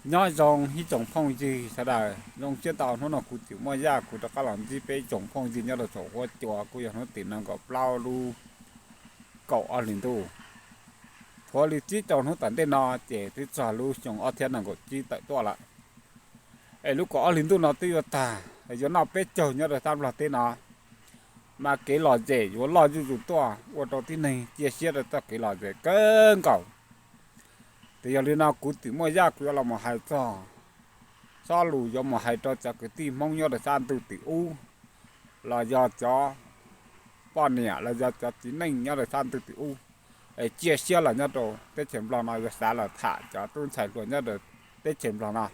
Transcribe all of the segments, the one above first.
Nyob zoo ib tsoom phooj ywg sawv daws, zoo siab ntau hnub no kuv tseem muaj zaj kuv rov qab los ntsib peb tsoom phooj ywg nyob rau saum huab cua, kuj yog hnub tim nees nkaum plaub lub kaum ob hlis ntuj. Tshuav li tsib rau hnub tom ntej no ces twb txog lub xyoo ob txhiab nees nkaum tsib tawm tuaj lawm. Es lub kaum ob hlis ntuj no twb yuav tag, yuav noj peb caug nyob rau sab Nplog teb no, mas kev lom zem yuav loj zuj zus tuaj ua rau tib neeg cia siab rau txoj kev lom zem kawg nkaus. Ces yog li no kuv tseem muaj zaj kuv yuav los mus hais txog, txoj lus yuav mus hais rau cov kwv tij Hmoob nyob rau sab ntuj tim ub, los yog cov poj niam los yog cov txiv neej nyob rau sab ntuj tim ub, es cia siab los nyob rau teb chaws Nplog no yuav xav los tham cov tub ntxhais hluas nyob rau teb chaws Nplog no.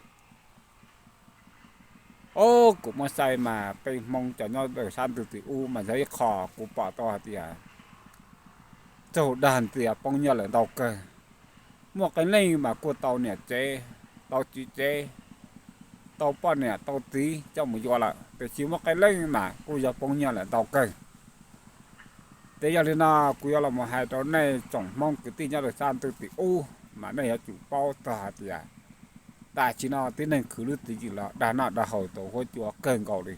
Os, kuv muab saib mas peb Hmoob cov nyob rau sab ntuj tim ub mas yog ib qho kuv pom tau hais tias txaug dag ntxias poob nyiaj lawm ntau kawg. Muaj qee leej mas kuj tau niam tsev, tau txiv tsev, tau poj niam tau txiv coj mus yuav lawm, tiam sis muaj qee leej mas kuj yog poob nyiaj lawm ntau kawg. Ces yog li no kuv yuav los mus hais rau nej tsoom Hmoob kwv tij nyob rau sab ntuj tim ub mas nej yuav tsum paub txog hais tias tam sim no tib neeg khwv lub tswv yim los dag noj dag haus tau huab cua kawg nkaus li.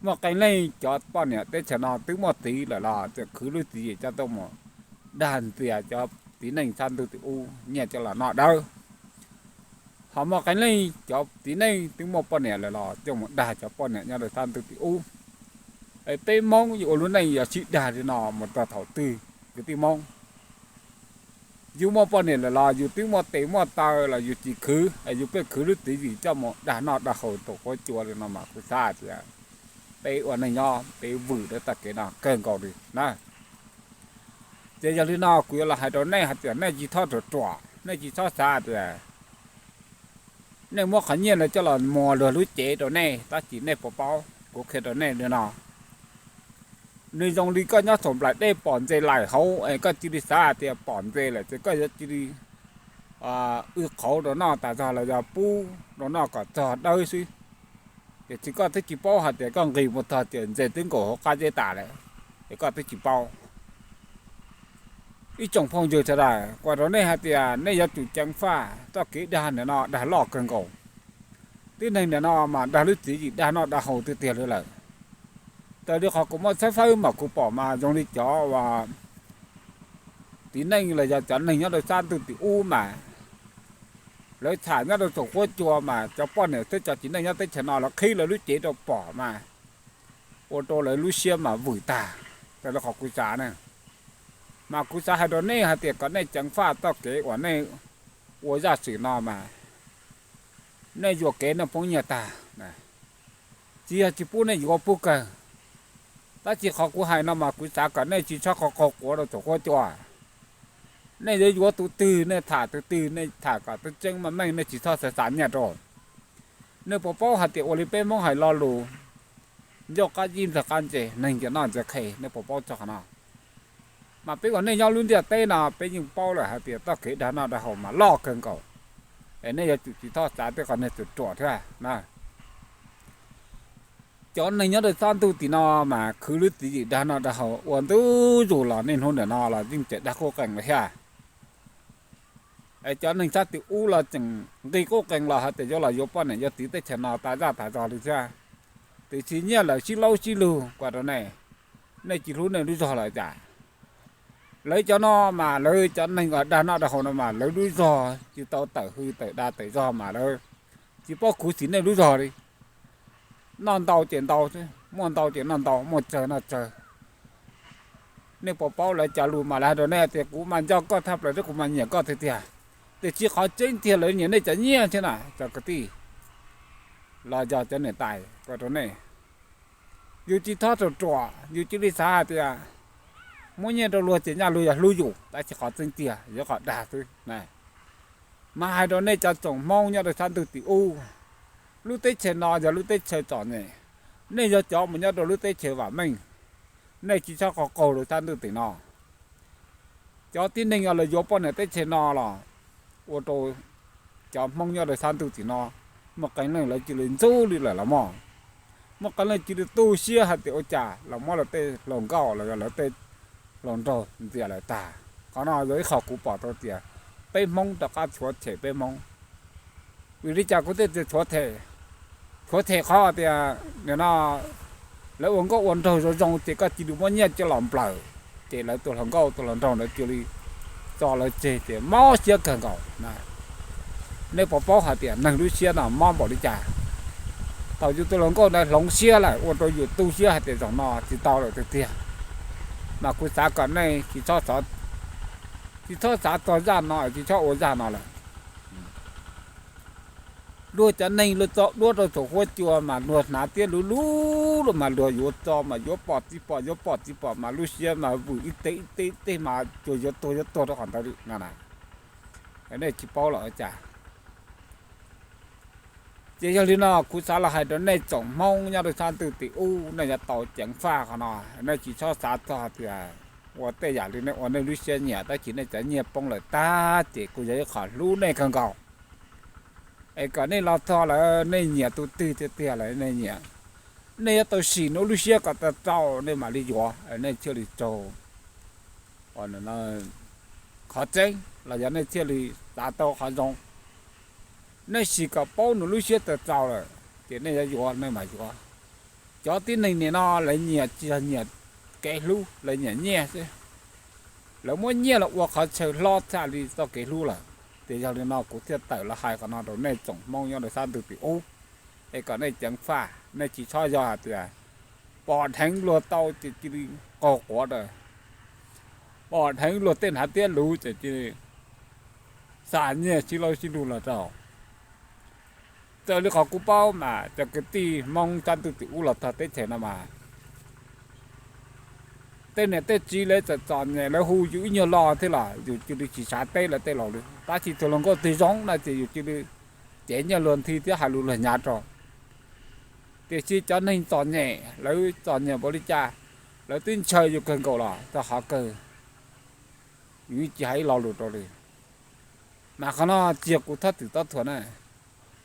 Muaj qee leej cov poj niam teb chaws no twb muaj txiv lawm los tseem khwv lub tswv yim coj tuaj mus dag ntxias cov txiv neej sab ntuj tim ub nyiaj coj los noj dawb. Ho muaj qee leej cov txiv neej twb muaj poj niam lawm los coj mus dag cov poj niam nyob rau sab ntuj tim ub. Es peb Hmoob yuav ua lub neej yuav sib dag li no mus txog thaum twg kwv tij Hmoob? Yus muaj poj niam lawm los yus twb muaj tes muaj taw los yus tsis khwv, es yus pheej khwv lub tswv yim coj mus dag noj dag haus tau huab cua li no mas kuv xav tias peb ua neej nyob peb vwm rau txoj kev no kawg nkaus li na. Ces yog li no kuv yuav los hais rau nej hais tias nej tsis txhob ruam ruam, nej tsis txhob xav tias nej muab qhov nyiaj ntawd coj los muas luag lub cev rau nej, tab sis nej puas paub, kuv qhia rau nej li no. Nws zoo li koj nyob saum nplaim dej pom ntses laim hauv es koj cia li xav hais tias pom ntses lawm ces koj yuav cia li wb qhauv rau noj tas zog los yog pub rau noj kom txog dawb xwb. Tiam sis koj twb tsis paub hais tias koj nqis mus txog ces ntses twb nkaum hauv qab zeb tas lawm, es koj twb tsis paub. Ib tsoom phooj ywg sawv daws, kuv hais rau nej hais tias nej yuav tsum ceev faj txoj kev dag ntawm no dag loj kawg nkaus. Tib neeg ntawm no mas dag lub tswv yim dag noj dag haus tiag tiag li lawm. Raws li qhov kuv muab tshawb fawb mas kuv pom mas zoo li cov uas txiv neej los yog cov neeg nyob rau sab ntuj tim ub mas lawv tham nyob rau saum huab cua mas cov poj niam thiab cov txiv neej nyob teb chaws no lawv qhib lawv lub cev rau pom mas ua rau lawv lub siab mas vwm tag. Raws li qhov kuv xav na, mas kuv xav hais rau nej hais tias kom nej ceev faj txoj kev uas nej ua zaj swm no mas nej yuam kev nej poob nyiaj tag. Tsis yog tsis pub nej yuav, pub kawg, tab sis qhov kuv hais no mas kuv xav kom nej tsis txhob qaug quav rau saum huab cua. Nej yuav yuav tus twg nej tham tus twg, nej tham kom tseeb tseeb meej meej, nej tsis txhob xav xav nyiaj rau. Nej puas paub hais tias ua li peb Hmoob hais lo lus ncauj qab zib ntxawg qab ntse, neeg ntsia noj ntsia qhe, nej puas paub txog qhov no? Mas peb uas nej nyob lub ntiaj teb no peb yeej paub lawm hais tias txoj kev dag noj dag haus mas loj kawg nkaus, es nej yuav tsum tsis txhob xav tej qhov niag ruam ruam thiab na. Cov neeg nyob rau sab ntuj tim no mas khwv lub tswv yim dag noj dag haus ua ntu zus los niaj hnub ntawm no los yeej tseem dag qub qees los thiab. Es cov neeg sab tim ub los tseem nqi qub qees los hais tias yuav los yuav poj niam yuav txiv teb chaws no tas zaj tas zog li thiab. Tiam sis nyiaj lawm sib laub sib lug kuv hais rau nej, nej tsis hlub nej lub zog lawm cas? Lawv cov no mas lawv cov neeg uas dag noj dag haus no mas lawv lub zog tsis tau tawm hws tawm dag tawm zog mas lawv tsis paub khuv xim nej lub zog li. Noj ntau ces ntau xwb, muaj ntau ces noj ntau, muaj tsawg noj tsawg. Nej puas paub lawv cov lus mas lawv hais rau nej tias kuv mas nco koj tshaj plaws thiab kuv mas nyiam koj tiag tiag. Tiam sis qhov tseeb tiag lawv nyiam nej cov nyiaj thiab na cov kwv tij los yog cov niam tais. Kuv hais rau nej, yus tsis txhob ruam ruam, yus cia li xav hais tias muab nyiaj rau luag ces nyaj luag yog hlub yus, tab sis qhov tseeb tiag yog qhov dag xwb. Mas hais rau nej cov tsoom Hmoob nyob rau sab ntuj tim ub, lub teb chaws no yog lub teb chaws txom nyem, nej yog cov mus nyob rau lub teb chaws vam meej, nej tsis txhob qaug qaug rau sab ntuj tim no. Cov tib neeg uas los yuav poj niam teb chaws no los ua rau cov Hmoob nyob rau sab ntuj tim no muaj qee leej lawv cia li ntxub li lawm los mog. Muaj qee leej cia li tu siab hais tias ua cas los muab lawv tej hluas nkauj los yog lawv tej hluas nraug ntxias lawm tag. Qhov no yog ib qho kuv pom tau tias peb Hmoob rov qab tshuav cheem peb Hmoob. Vim li cas kuv thiaj tias tshuav them? Tshuav them qhov tias nim no lawv ua nkauj ua nraug zoo zoo ces koj cia li muab nyiaj coj los nplawm, ces lawv tus hluas nkauj tus hluas nraug ntawd cia li tso lawv tseg ces mob siab kawg nkaus. Nej puas paub hais tias neeg lub siab no mob npaum li cas? Thaum yus tus hluas nkauj ntawd hloov siab lawm ua rau yus tu siab hais tias zaum no tsis tau lawm tiag tiag, mas kuv xav kom nej tsis txhob xav txog zaj no, tsis txhob ua zaj no lawm. Luag cov neeg luag tso duab rau saum huab cua mas luag hnav tiab luv luv los mas luag yuav tso mas yuav pom tsis pom, yuav pom tsis pom mas lub siab mas vwm ib teg ib teg ib teg mas cuag yuav tuag yuav tuag rau qhov ntawd li no. Nej tsis paub los ua cas? Ces yog li no kuv xav los hais rau nej tsoom Hmoob nyob rau sab ntuj tim ub, nej yuav tau ceev faj qhov no. Nej tsis txhob xav txog tias ua tej yam li nej ua nej lub siab nyiam, tab sis nej cov nyiaj poob lawm tag ces kuj yog ib qho hlub nej kawg nkaus. Es kom nej los txog lawm nej nyiam tus twg tiag tiag lawm nej nyiam, nej yuav tau sim nej lub siab kom tau rau nej mam li yuav, nej thiaj li raug qhov tseeb los yog nej thiaj li xav tau qhov zoo. Nej sim kom paub nws lub siab tau rau lawm ces nej yuav yuav nej mam yuav. Cov tib neeg nim no lawv nyiam tsis yog nyiam kev hlub, lawv nyiam nyiaj xwb. Lawv muab nyiaj los ua qhov chaw hlob tshaj li txoj kev hlub lawm. Ces yog li no kuv thiaj tawm los hais qhov no rau nej tsoom Hmoob nyob rau sab ntuj tim ub, es kom nej ceev faj, nej tsis txhob yog hais tias pom dheev luag tau ces cia li qaug quav rau, pom dheev luag tej hnav tiab luv ces cia li xa nyiaj sib laub sib lug los rau. Raws li qhov kuv paub mas cov kwv tij Hmoob sab ntuj tim ub los txog teb chaws no mas tej niam tej txiv lawv txawm txom nyem lawv hu yus ib nyuag lo thiab los yus cia li tsis xav teb lawv tej laus li. Tab sis tus hluas nkauj twg zoo no ces yus cia li cev nyiaj luag nthi thiab hais lus luag hnyav rau. Tiam sis cov neeg txom nyem lawv txom nyem npaum li cas, lawv twb ntshaw yus kawg nkaus los txog qhov kawg yus yeej tsis hais ib lo lus rau li. Mas qhov no tsis yog kuv txhob txwm txob thuam na,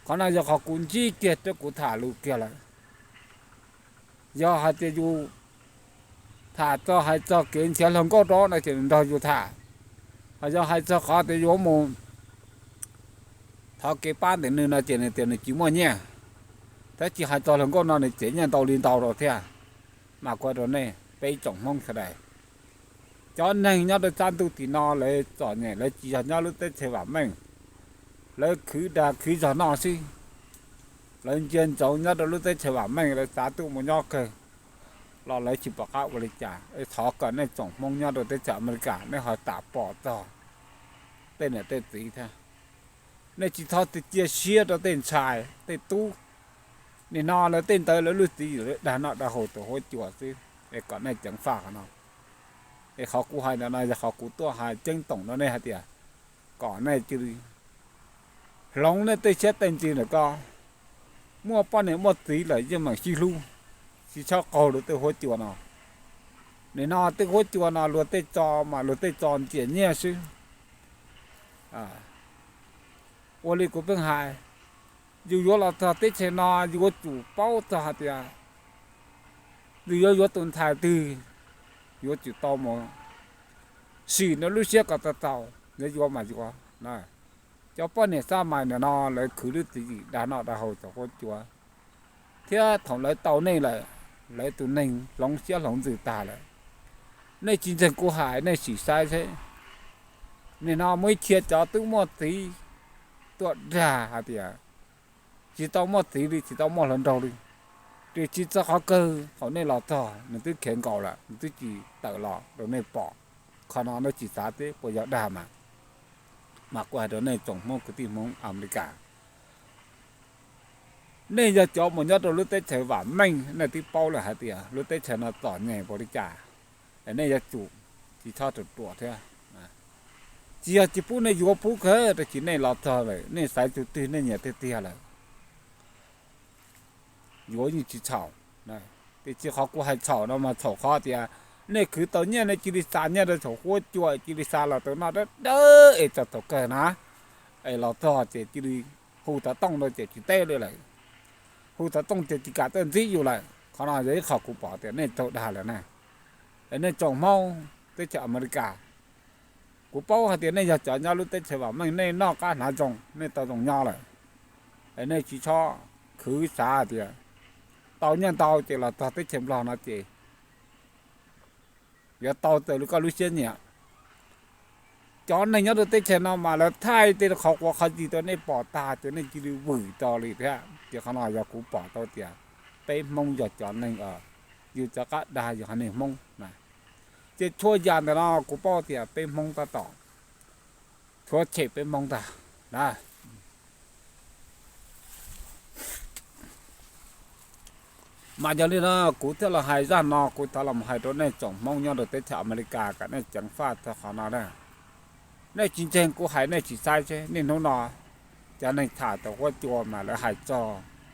qhov no yog qhov kuv ntsib kiag thiab kuv tham lus kiag lawm. Yog hais tias yus tham txog hais txog kev nrhiav hluas nkauj rau no ces nrog yus tham, ho yog hais txog qhov tias yuav mus thov kev pab ntawm nws no ces nws tias nws tsis muaj nyiaj, thiab tsis hais txog hluas nkauj no nws tsev nyiaj ntau li ntau rau thiab. Mas kuv hais rau nej peb tsoom Hmoob sawv daws, cov neeg nyob rau sab ntuj tim no lawv txom nyem, lawv tsis yog nyob lub teb chaws vam meej, lawv khwv dag khwv zog noj xwb. Lawv ntsia ntsoov nyob rau lub teb chaws vam meej, lawv xav tuaj mus nyob kawg los lawv tsis pom qab ua li cas. Thov kom nej tsoom Hmoob nyob rau teb chaws Amelikas nej ho tam pom txog tej niam tej txiv thiab. Nej tsis txhob cia siab rau tej ntxhais tej tub. Nim no lawv tej ntawd lawv lub txiv yim dag noj dag haus tau huab cua xwb, es kom nej ceev faj qhov no. Es qhov kuv hais ntawm no yog qhov kuv tuaj hais ceeb toom rau nej hais tias kom nej cia li hloov nej tej siab tej ntsws ntawm ko. Muaj poj niam muaj txiv lawm yeej meem sib hlub, tsis txhob qaug luag tej huab cua no. Nim no tej huab cua no luag tej tso mas luag tej tso ntxias nyiaj xwb. Ua li kuv pheej hais, yus yuav los txog teb chaws no yuav tsum paub txog hais tias yus yuav yuav tus ntxhais twg, yuav tsum tau mus sim nws lub siab kom tau txaus, yuav yuav mas yuav. Cov poj niam xab mais nim no lawv khwv lub txiv yim dag noj dag haus tau huab cua, thiab thaum lawv tau nej lawm, lawv tus neeg hloov siab hloov ntsws tag lawm. Nej tsis ntseeg kuv hais nej sim saib seb, nim no muaj ib txhia cov twb muaj txiv tuaj dag hais tias tsis tau muaj txiv li, tsis tau muaj hluas nraug li, tiam sis txog qhov kawg thaum nej los txog nws twb khiav nkaus lawm, nws twb tsis tawm los rau nej pom. Qhov no nej tsis xav seb puas yog dag mas. Mas kuv hais rau nej tsoom Hmoob kwv tij Hmoob Amelikas, nej yog cov mus nyob rau lub teb chaws vam meej nej twb paub lawm hais tias lub teb chaws no txom nyem npaum li cas, es nej yuav tsum tsis txhob ruam ruam thiab. Tsis yog tsis pub nej yuav, pub kawg, tiam sis nej los txog lawm nej xaiv tus twg nej nyiam tiag tiag lawm, yuav yeej tsis txhaum. Tiam sis qhov kuv hais txhaum no mas txhaum qhov tias nej khwv tau nyiaj nej cia li xa nyiaj rau saum huab cua, cia li xa los tau noj dawb dawb es txog thaum kawg na, es los txog ces cia li hu xov tooj rau ces tsis teb li lawm, hu xov tooj ces tsis kam tuaj ntsib yus lawm. Qhov no yog ib qho kuv pom tias nej raug dag lawm na. Es nej tsoom Hmoob teb chaws Amelikas, kuv paub hais tias nej yog cov nyob lub teb chaws vam meej, nej noj qab hnav zoo, nej tau zoo nyob lawm. Nej tsis txhob khwv xav tias tau nyiaj ntau ces los txog teb chaws Nplog no ces yuav tau raws li koj lub siab nyiam. Cov neeg nyob rau teb chaws no mas lawv thaij tej qhov quav qhov yig rau nej pom tag ces nej cia li vwm rau li thiab. Ces qhov no yog kuv pom tau tias peb Hmoob yog cov neeg yus rov qab dag yus haiv neeg Hmoob na. Ces txhua yam ntawm no kuv paub tias peb Hmoob tab tom rhuav tshem peb Hmoob ntag na. Mas yog li no kuv thiaj los hais zaj no, kuv thov los hais rau nej tsoom Hmoob nyob rau teb chaws Amelikas kom nej ceev faj txog qhov no na. Nej tsis ntseeg kuv hais nej tsis saib seb niaj hnub no cov neeg tham tau huab cua mas lawv hais txog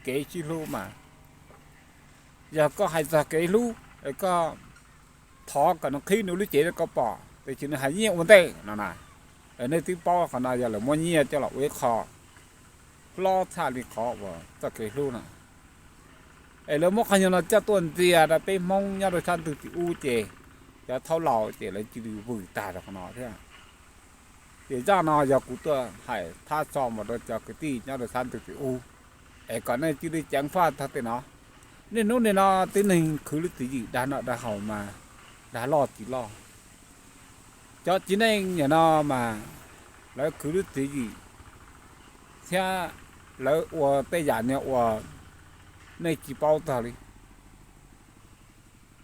kev sib hlub mas, yog koj hais txog kev hlub es koj thov kom nws qhib nws lub cev rau koj pom, tiam sis nws hais nyiaj ua ntej no na. Nej twb paub qhov no yog lawv muab nyiaj coj los ua ib qho hlob tshaj li qhov uas txoj kev hlub no. Es lawv muab qhov nyuag no coj tuaj ntxias rau peb Hmoob nyob rau sab ntug tim ub ces cov thaub laus ces lawv cia li vwm tag rau qhov no thiab. Ces zaj no yog kuv tuaj hais thab tso mus rau cov kwv tij nyob rau sab ntug tim ub, es kom nej cia li ceev faj txog tej no. Niaj hnub nim no tib neeg khwv lub tswv yim dag noj dag haus mas dag loj tsis loj. Cov txiv neej nim no mas lawv khwv lub tswv yim thiab lawv ua tej yam niag uas nej tsis paub txog li.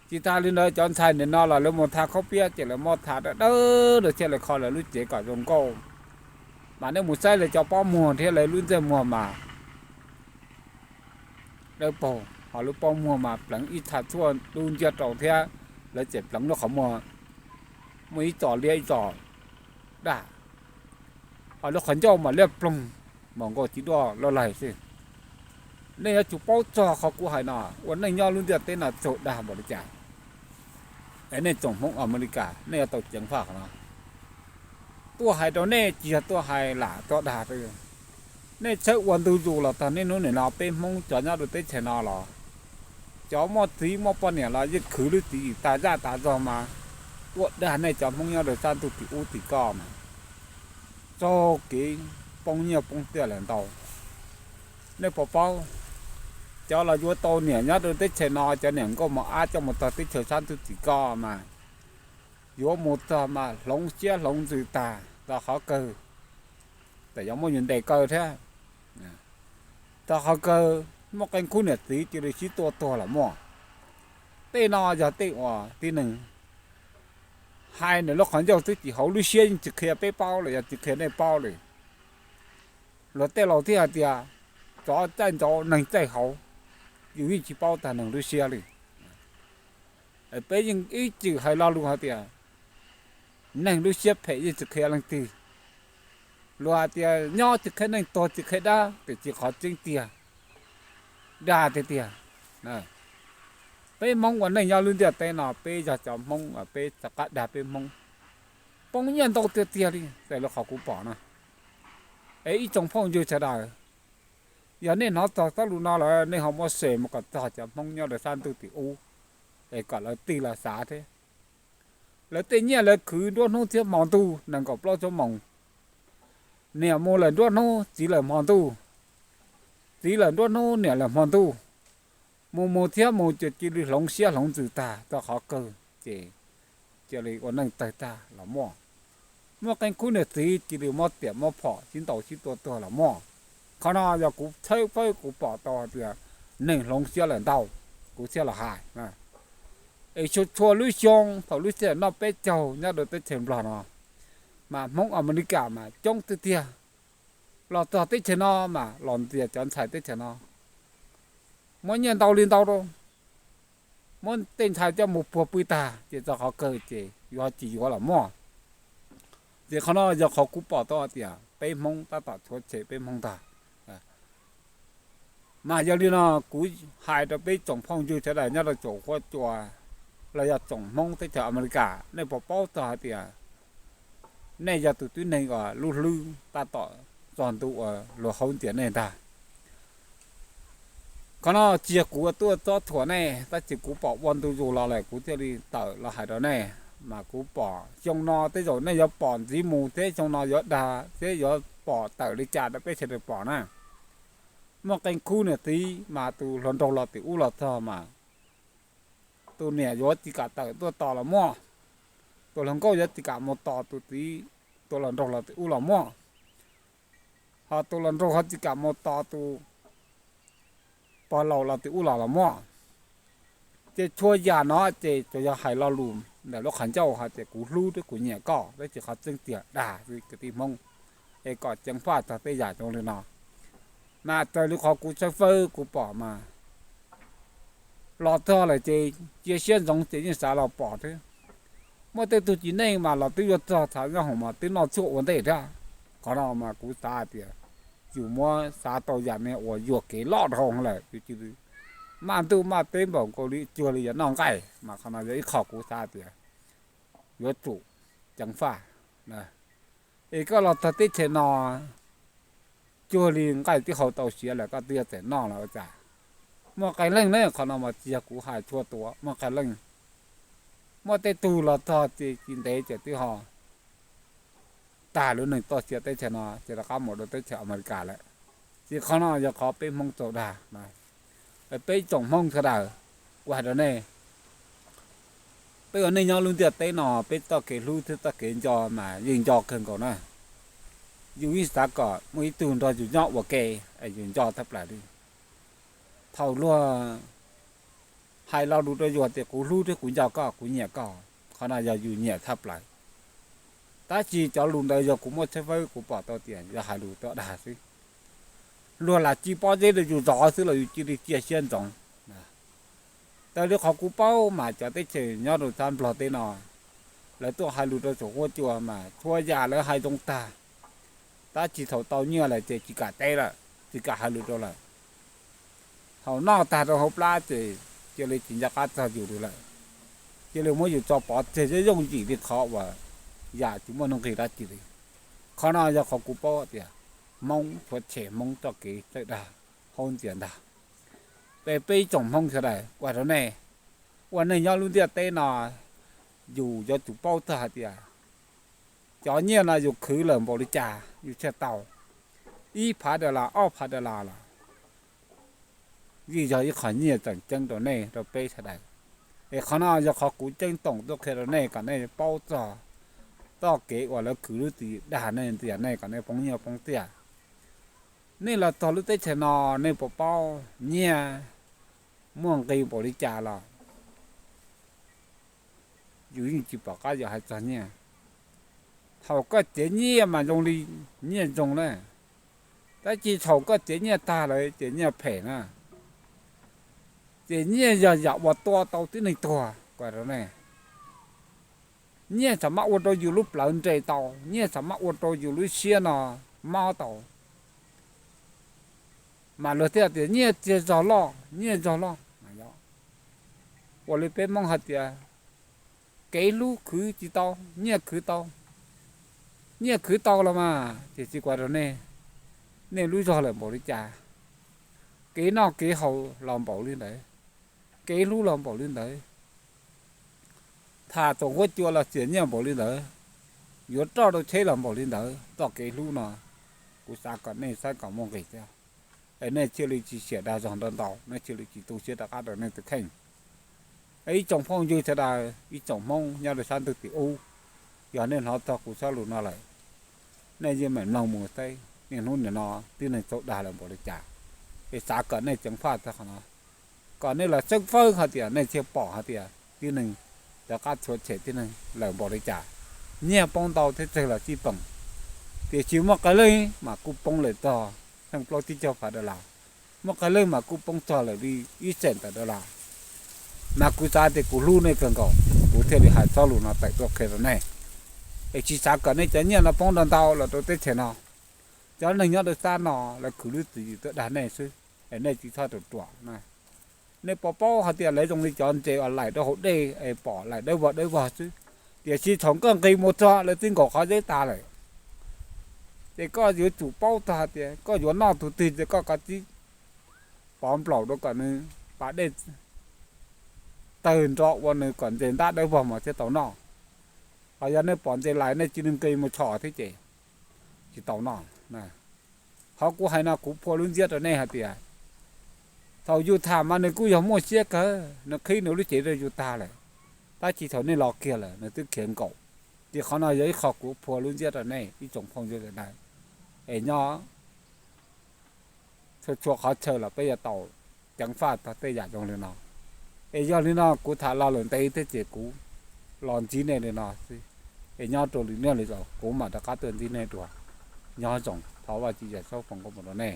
Tsis tas li ntawd cov ntxhais nim no los lawv mus tha khaub piab ces lawv muab tha dawb dawb rau thiaj li kho lawv lub cev kom zoo nkauj. Mas nej mus saib lawv cov pob muag thiab lawv lub ntsej muag mas dawb paug, ho lub pob muag mas pleev ib txha tshuaj dub nciab rau thiab lawv tseem pleev lub qhov muag muaj ib txos liab ib txos daj, ho lub qhov ncauj mas liab ploog, mas nkaus tsis duaj loj laig xwb. Nej yuav tsum paub txog qhov kuv hais no, ua neej nyob lub ntiaj teb no txaus dag npaum li cas. Es nej tsoom Hmoob Amelikas nej yuav tau ceev faj qhov no. Tuaj hais rau nej tsis yog tuaj hais lam tuaj dag. Nej txhawb ua ntu zus los txog niaj hnub nim no peb Hmoob cov nyob rau teb chaws no los cov muaj txiv muaj poj niam los yeej khwv lub tswv yim tas zaj tas zog mas tuaj dag nej cov Hmoob nyob rau sab ntuj tim ub tim ko mas txaug kev poob nyiaj poob txiaj lawm ntau. Nej puas paub, cov los yuav tau niam nyob rau teb chaws no, cov niam nkauj mos ab coj mus txog teb chaws sab ntuj tim ko mas yuav mus txog mas hloov siab hloov ntsws tag rau qhov kawg, tam yuav muaj yus ntes kaw thiab. Rau qhov kawg muaj qee khub niam txiv cia li sib tua tuag los muaj. Tej no yog tej uas tib neeg hais nws lub qhov ncauj xwb, tsis hauv lub siab yeej tsis qhia peb paub li, yog tsis qhia nej paub li. Luag tej laus thiaj hais tias tsov txaij ntxauv neeg txaij hauv, yus yeej tsis paub tag neeg lub siab li. Peb yeej ib txwm hais lo lus hais tias neeg lub siab phem yeej tsis qhia leej twg. Luag hais tias nyob tsis qhia neeg, tuag tsis qhia dab, tiam sis qhov tseeb tiag dag tiag tiag. Peb Hmoob ua neej nyob lub ntiaj teb no peb yog cov Hmoob, peb rov qab dag peb Hmoob poob nyiaj ntau tiag tiag li raws li qhov kuv pom no. Es ib tsoom phooj ywg sawv daws, yog nej hnov txog txoj lus no lawm nej ho muab share mus kom txog cov Hmoob nyob rau sab ntuj tim ub, es kom lawv tig los xav thiab. Lawv tej nyiaj lawv khwv nruab hnub thiab hmo ntuj nees nkaum plaub xuab moos, niam mus lawm nruab hnub txiv lawm hmo ntuj, txiv lawm nruab hnub niam lawm hmo ntuj, mus mus thiab mus ces cia li hloov siab hloov ntsws tag rau qhov kawg ces cia li ua neej tawg tag los muaj. Muaj qee khub niam txiv cia li muab tiam muab phom sib ntaus sib tua tuag los muaj. Qhov no yog kuv tshawb fawb kuv pom tau hais tias neeg hloov siab lawm ntau, kuv thiaj los hais. Es txhua txhua lub xyoo thaum lub sij hawm noj peb caug nyob rau teb chaws Nplog no mas Hmoob Amelikas mas coob tiag tiag. Los txog teb chaws no mas los ntxias cov ntxhais teb chaws no, muab nyiaj ntau li ntau rau, muab tej ntxhais coj mus puag pw tag ces txog qhov kawg ces yuav tsis yuav los muaj. Ces qhov no yog qhov kuv pom tau hais tias peb Hmoob tab tom rhuav tshem peb Hmoob ntag. Mas yog li no kuv hais rau peb tsoom phooj ywg sawv daws nyob rau tsoom huab cua los yog tsoom Hmoob teb chaws Amelikas, nej puas paub txog hais tias nej yog tus tib neeg uas lub hlwb tab tom txog ntu uas luag hauv ntiam nej ntag. Qhov no tsis yog kuv tuaj txob thuam nej, tab sis kuv pom ua ntu zus los lawm kuv thiaj li tawm los hais rau nej. Mas kuv pom xyoo no tej zaum nej yuav pom ntxiv mus thiab xyoo no yuav dag thiab yuav pom tawm li cas rau peb sawv daws pom na. Muaj qee khub niam txiv mas tus hluas nraug los tim ub los txog mas tus niam yuav tsis kam tawm tuaj tos los muaj, tus hluas nkauj yuav tsis kam mus tos tus txiv, tus hluas nraug los tim ub los muaj, ho tus hluas nraug ho tsis kam mus tos tus pog laus los tim ub los los muaj. Ces txhua yam no ces tsuas yog hais lo lus ntawm lub qhov ncauj hais tias kuv hlub thiab kuv nyiam koj, tab sis qhov tseeb tiag dag xwb kwv tij Hmoob. Es kom ceev faj txog tej yam zoo li no. Mas raws li qhov kuv tshawb fawb kuv pom mas los txog lawm ces cia siab ntsoov ces yeej xav los pom thiab. Muaj tej tug txiv neej mas los twb yuav txog thav nyob hoom mas twb noj tshuaj ua ntej thiab. Qhov no mas kuv xav hais tias yus muab xav tau yam me uas yuam kev loj dhau lawm, yus cia li maj ntuj maj teb npaum nkaus li cuag li yuav noj nqaij, mas qhov no yog ib qho kuv xav tias yuav tsum ceev faj. Es koj los txog teb chaws no cuag li nqaij twb hau tau siav lawm koj twb yuav txawm noj los ua cas? Muaj qee leej ne, qhov no mas tsis yog kuv hais txhua tus, muaj qee leej. Muaj tej tug los txog tsis ntev ces twb ho tag lub neej txoj sia teb chaws no ces rov qab mus rau teb chaws Amelikas lawm. Ces qhov no yog qhov peb Hmoob txaus dag. Peb tsoom Hmoob sawv daws, kuv hais rau nej, peb ua neej nyob lub ntiaj teb no peb txoj kev hlub thiab txoj kev nco mas yeej nco kawg nkaus na. Yus yeej xav kom muaj ib tug nrog yus nyob ua ke, yus nco tshaj plaws li. Thaum luag hais lo lus rau yus tias kuv hlub thiab kuv nco koj, kuv nyiam koj, qhov no yog yus nyiam tshaj plaws. Tab sis cov lus ntawd yog kuv muaj tshawb fawb kuv pom tau tias yog hais lus tuaj dag xwb. Luag lam cia pob zeb rau yus zov xwb los yus cia li cia siab ntsoov. Raws li qhov kuv paub mas cov teb chaws nyob rau sab Nplog teb no, lawv tuaj hais lus rau saum huab cua mas txhua yam lawv hais zoo tag, tab sis thaum tau nyiaj lawm ces tsis kam teb lawm, tsis kam hais lus rau lawm. Thaum noj tag rau hauv plab ces cia li tsis nco qab txog yus li lawm, cia li muab yus tso pov tseg yooj yim li qhov uas yam tsis muaj nuj nqis dab tsi li. Qhov no yog qhov kuv paub tias Hmoob tshuav tshem Hmoob txoj kev txawj dag hauv ntxias ntag. Peb, peb ib tsoom Hmoob sawv daws, ua rau nej ua neej nyob lub ntiaj teb no, yus yuav tsum paub txog hais tias cov nyiaj no yus khwv lawm npaum li cas yus thiaj tau ib phav dollar ob phav dollar los yeej yog ib qho nyiaj tseem ceeb rau nej rau peb sawv daws. Es qhov no yog qhov kuv ceeb toom tuaj qhia rau nej kom nej paub txog txoj kev uas lawv khwv lub txim dag nej ntxias nej kom nej poob nyiaj poob txiaj. Nej los txog lub teb chaws no nej puas paub nyiaj muaj nqis npaum li cas los yus yeej tsis pom qab yuav hais txog nyiaj. Thaum koj tsev nyiaj mas zoo li nyiaj zoo na, tab sis thaum koj tsev nyiaj tag lawm ces nyiaj phem na. Ces nyiaj yog yam uas tua tau tib neeg tuag kuv rau nej. Nyiaj txawm maj ua rau yus lub plawv nres tau, nyiaj txawm maj ua rau yus lub siab no mob tau. Mas luag thiaj tias nyiaj txiag zog loj, nyiaj zog loj. Ua li peb Hmoob hais tias kev hlub khwv tsis tau, nyiaj khwv tau. Nyiaj khwv tau los mas ces tsis kuv rau nej, nej lub zog lawm npaum li cas, kev noj kev haus los npaum li ntawd, kev hlub los npaum li ntawd, tham txoos huab cua los txias nyiaj npaum li ntawd, yuav roj rau tsheb los npaum li ntawd, txoj kev hlub no kuv xav kom nej saib kom muaj nqis thiab. Es nej thiaj li tsis xiam dag zog ntau ntau, nej thiaj li tsis tu siab rov qab rau nej tus kheej. Es ib tsoom phooj ywg sawv daws, ib tsoom Hmoob nyob rau sab ntuj tim ub, yog nej hnov txog kuv zaj lus no lawm, nej yeej meem mloog mus saib niaj hnub nim no tib neeg txaus dag lawm npaum li cas. Es xav kom nej ceev faj txog qhov no, kom nej los txhawb fawb hais tias nej thiaj pom hais tias tib neeg rov qab txhua tshem tib neeg lawm npaum li cas. Nyiaj poob ntau thiab tsawg los xij peem, tiam sis muaj qee leej mas kuj poob lawm txog xeej plaub tsib caug phav dollar, muaj qee leej mas kuj poob txog lawm li ib xeem tawm dollar. Mas kuv xav tias kuv hlub nej kawg nkaus, kuv thiaj li hais zaj lus no tawm tuaj qhia rau nej. Es tsis xav kom nej cov nyiaj no poob ntau ntau los rau teb chaws no. Cov neeg nyob rau sab no lawv khwv lub tswv yim tuaj dag nej xwb, es nej tsis txhob ruam ruam. Nej puas paub hais tias lawv zoo li cov ntses uas laim rau hauv dej es pom laim dawb vog dawb vog xwb, tiam sis thaum nkaj nqis mus txog lawv twb nkaum qhov zeb tas lawm. Ces koj yuav tsum paub txog hais tias koj yuav noj tus twg ces koj kav tsij pov nplaum rau kom nws pas dej tawg nro ua nws kom ntses ntab dawb vog mas thiaj tau noj. Ho yog nej pom ntses laim nej cia li nqis mus tshos thiab ces tsis tau noj. Qhov kuv hais no kuv phua lub ntsiab rau nej hais tias thaum yus tham mas nws kuj yog muaj siab kawg, nws qhib nws lub cev rau yus tag lawm, tab sis thaum nej los kiag lawm nws twb khiav nkaum. Ces qhov no yog ib qho kuv phua lub ntsiab rau nej ib tsoom phooj ywg sawv daws, es nyob txhua txhua qhov chaw los peb yuav tau ceev faj txog tej yam zoo li no. Es yog li no kuv tham lo lus ntev thiab ces kuv los ntsib nej li no xwb, es nyob rau lwm niaj lwm zaus kuv mam rov qab tuaj ntsib nej dua. Nyob zoo, thov Vajtswv foom koob hmoov rau nej.